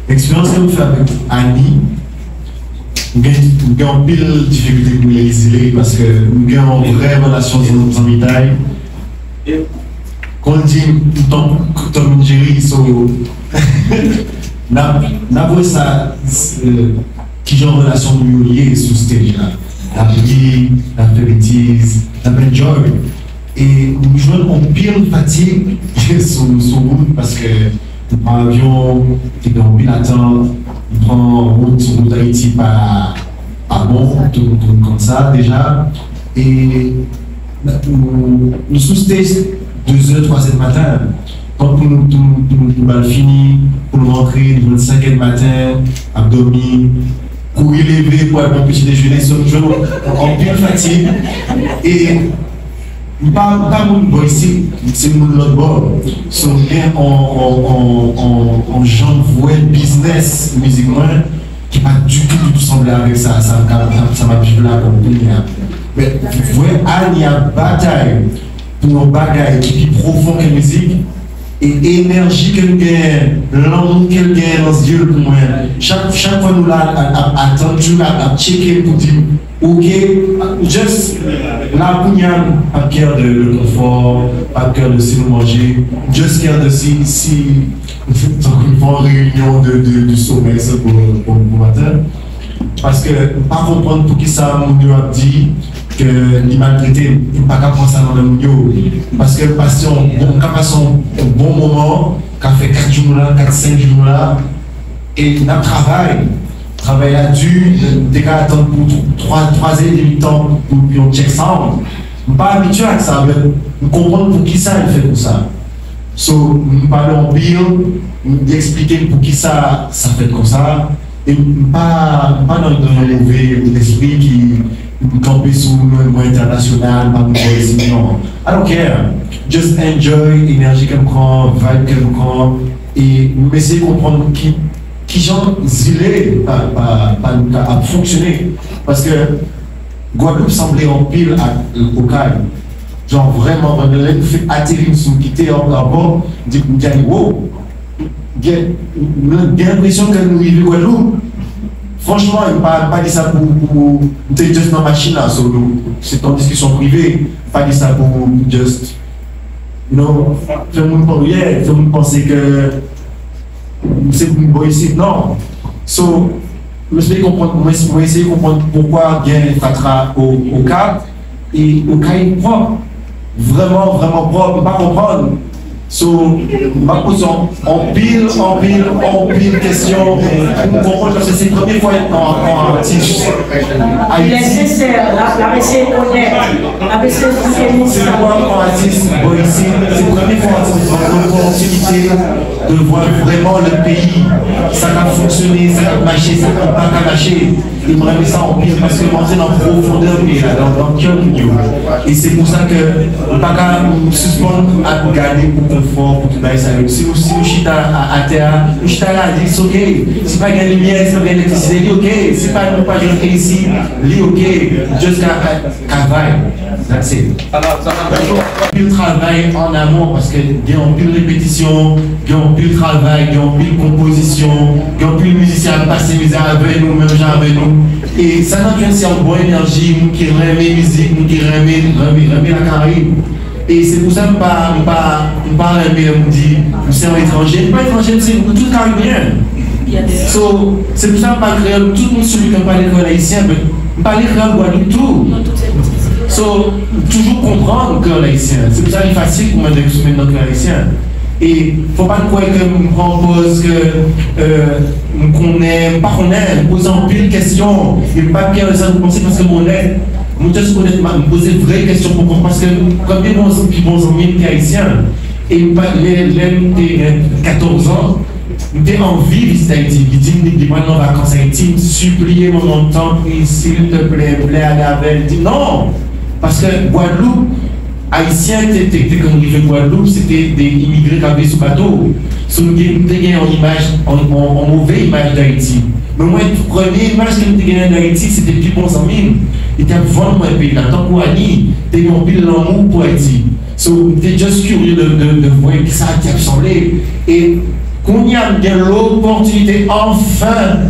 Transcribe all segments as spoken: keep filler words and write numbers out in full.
Eksperyans ke m fè avèk Annie, m gen, m gen anpil difikilte pou m reyisi li, paske m gen yon vrè relasyon zanmitay. Kon di, tankou Tom and Jerry, so, n ap, n ap wè sa, kijan relasyon nou yo ye sou stage la. N ap ri, n ap fè betiz, n ap enjoy. E m jwenn anpil fatig sou, sou wout, paske m pran avyon, te gen anpil atant, m pran wout, wout Ayiti pa, pa bon, tout, tout moun konn sa deja. E nou, nou sou stage de zè, twa zè maten. Tank pou nou, pou nou, pou nou, pou bal fini, pou nou rantre, nou jwenn senk è maten, ap dòmi, kouri leve pou al pran peti dejene, so nou jwenn anpil fatig. E m pa, m pa moun bò isit, se moun lòt bò. So m gen on, on, on, on, on jan m wè biznès mizik mwen ki pa ditou, ditou sanble avèk sa, sa, sa, sa, sa m ap viv la kòm kounye a. Men, vwè Annie ap batay pou yon bagay ki pi pwofon ke mizik, e enèji ke l genyen, lanmou ke l genyen nan zye l pou mwen. Chak, chak fwa nou la ap, ap, ap atann, toujou ap, ap tcheke m pou di m, oke, just la kounye a, m pa care de, de konfò, m pa care de si nou manje, just care de si, si, tankou nou fè yon reyinyon de, de, de somèy sa pou, pou, pou maten. Paske m pa konprann poukisa moun yo ap di ke li maltrete m. M pa ka pran sa nan men moun yo. Paske m pase yon bon, m ka pase yon, yon bon moman, ka fè kat jou nou la, kat, senk jou nou la, e n ap travay. Travay la di, m te ka atann pou twa, twa zè edmi tan pou yon check sound. M pa abitye ak sa, men m konprann poukisa l fè konsa. So, m pale anpil, m eksplike m poukisa sa fèt konsa. E m pa, m pa nan, nan yon move lespri ki m kanpe sou yon mwen entènasyonal, m pa moun bò isit, non. I don't care. Just enjoy enèji ke m pran, vibe ke m pran, e m eseye konprann ki, kijan zile pa, pa, pa nou ka ap fonksyone. Paske Gwadloup sanble anpil ak Okay. Jan vrèman, vrèman, lè nou fèk ateri sou kite an, an bò, m di, m di, wow, gen, m gen enpresyon ke nou rive Gwadloup. Franchman, m pa, m pa di sa pou, pou, m te just nan machin la, so, nou, se te yon diskisyon prive, m pa di sa pou, pou just, you know, fè moun, yeah, fè moun panse ke se pou bò isit, non. So, mwen eseye konprann, mwen, mwen eseye konprann poukwa gen fatra o, o Kap, e Okay pwòp. Vrèman, vrèman pwòp. M pa konprann. So, m ap poze anpil, anpil, anpil kesyon pou m konprann, paske se premye fwa an, an atis Ayiti. Lè sensè, la, la mesye onèt. Apre se, se moun se sa. Pou yon atis bò isit, se premye fwa atis ban lopòtinite de vwa vrèman le peyi, sa k ap fonksyone, sa k ap mache, sa k pa ka mache. E m renmen sa anpil paske m antre nan pwofondè peyi la, nan, nan kè moun yo. E se pou sa ke m pa ka sispann ap gade pou konfò, pou tout bagay sa yo. Si nou, si nou chita a, atè a, nou chita la, li oke. Si pa gen limyè, si pa gen elektrisite, li oke. Si pa nou pa jwenn elektrisite, li oke. Just ka, ka, ka vibe. That's it. Anpil travay an amon paske gen anpil repetisyon, gen anpil travay, gen anpil konpozisyon, gen anpil mizisyen ap pase mizè avè nou, menm jan avè nou. E sa nan fè se yon bon enèji, moun ki renmen mizik, moun ki renmen, renmen, renmen Lakarayib. E se pou sa m pa, m pa, m pa renmen lè moun di, m se yon etranje. M pa etranje, m se, nou tout Karibyen. So, se pou sa m pa kreyòl, tout moun sou li kan pale kreyòl ayisyen, men m pale kreyòl Gwadloup tou. So, m toujou konprann kreyòl ayisyen. Se pou sa li fasil pou mwen eksprime nan kreyòl ayisyen. E fò pa n kwè ke m pran pòz ke, euh, m konnen, m pa konnen, m poze anpil kesyon, e m pa kè sa nou panse paske m onèt. M just onèt, m poze vrè kesyon pou konprann, paske premye bon, pi bon zanmi m te ayisyen. E m pa, lè, lè m te gen katòz an, m te anvi vizite Ayiti. Li di m li, li pral nan vakans Ayiti, m sipliye manman m, tanpri, silteplè, vle ale avè l. Li di non! Paske Gwadloup, Ayisyen te, te, te konn rive Gwadloup, se te de imigre k ap viv sou bato. So, m te, m te gen yon imaj, yon, yon, yon move imaj d Ayiti. Men mwen, premye imaj ke m te genyen d Ayiti, se te pi bon zanmi m. Li t ap vann mwen peyi la, tankou Ani, te gen anpil lanmou pou Ayiti. So, m te just curieux de, de, de vwè kisa Ayiti ap sanble. E Kounye a m gen lopòtinite, anfen,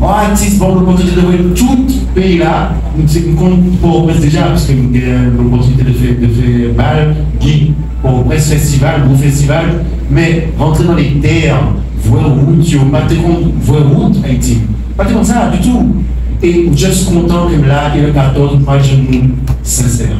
yon atis ban m lopòtinite de wè tout peyi la. M se m konn Pòtoprens deja, paske m gen lopòtinite de fè, de fè bal, gen Pòtoprens festival, gwo festival, men rantre nan le tèm, vwè wout yo, m pa te konn vwè wout Ayiti. M pa te konn sa ditou. E m just kontan ke m la, e le katòz, m pral jwenn moun sensè.